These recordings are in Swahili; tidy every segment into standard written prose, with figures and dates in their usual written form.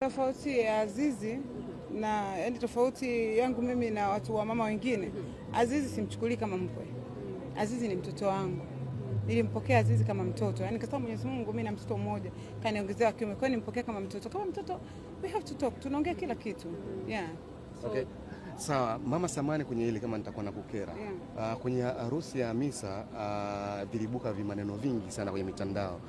Tofauti ya Azizi na yani, tofauti yangu mimi na watu wa mama wengine, Azizi simchukulii kama mkwe. Azizi ni mtoto wangu, nilimpokea Azizi kama mtoto, yani kasema Mwenyezi Mungu, mimi na mtoto mmoja kaniongezea kiume, kwa hiyo nimpokea kama mtoto. Kama mtoto we have to talk, tunaongea kila kitu, yeah. Okay. Sawa, mama, samani kwenye hili kama nitakuwa nakukera. Yeah. Kwenye harusi ya Hamisa vilibuka vimaneno vingi sana kwenye mitandao.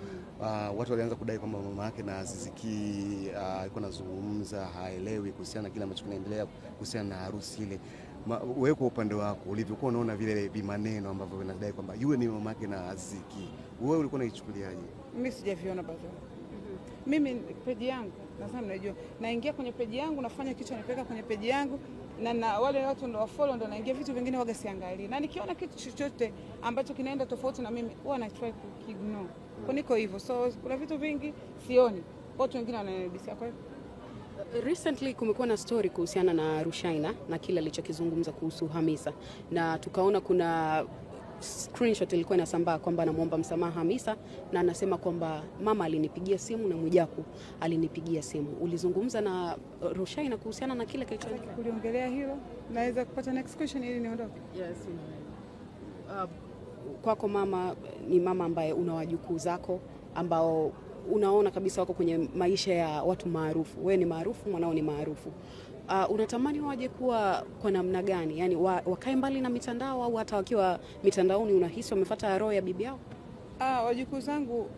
Watu walianza kudai kwamba mama yake na Azizi Ki alikuwa anazungumza haelewi kuhusiana na kile ambacho kinaendelea kuhusiana na harusi ile. Wewe kwa upande wako ulivyokuwa unaona vile vimaneno ambavyo vinadai kwamba yule ni mama yake na Azizi Ki, wewe ulikuwa unaichukuliaje? Mimi sijaviona bado. Mimi peji yangu nadhani mnajua, naingia kwenye peji yangu nafanya kitu napeleka kwenye peji yangu na wale watu ndo wafollow ndo naingia, vitu vingine waga siangalii, na nikiona kitu chochote ambacho kinaenda tofauti na mimi huwa na try kuignore. Kwa niko hivyo, so kuna vitu vingi sioni, watu wengine wananibisia, kwa hiyo Recently kumekuwa na story kuhusiana na Rushaynah na kile alichokizungumza kuhusu Hamisa, na tukaona kuna screenshot ilikuwa inasambaa kwamba anamwomba msamaha Hamisa na anasema kwamba mama alinipigia simu na Mwijaku alinipigia simu. Ulizungumza na Rushaynah kuhusiana na kile kilichoendelea? Kuliongelea hilo, naweza kupata next question ili niondoke. Yes. Kwako mama, ni mama ambaye una wajukuu zako ambao unaona kabisa wako kwenye maisha ya watu maarufu. Wewe ni maarufu, mwanao ni maarufu. Unatamani waje kuwa kwa namna gani? Yaani wakae mbali na mitandao au hata wakiwa mitandaoni unahisi wamefuata roho ya bibi yao? Wajukuu zangu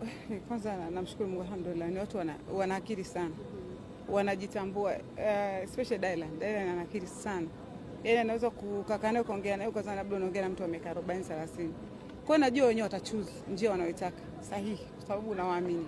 kwanza namshukuru Mungu, alhamdulillah, ni watu wana akili sana, wanajitambua, especially Dylan. Dylan ana akili sana, yaani anaweza kukaa naye kuongea naye ukazana labda unaongea na mtu wa miaka 40 30. Kwa hiyo najua wenyewe watachoose njia wanayoitaka sahihi, kwa sababu nawaamini.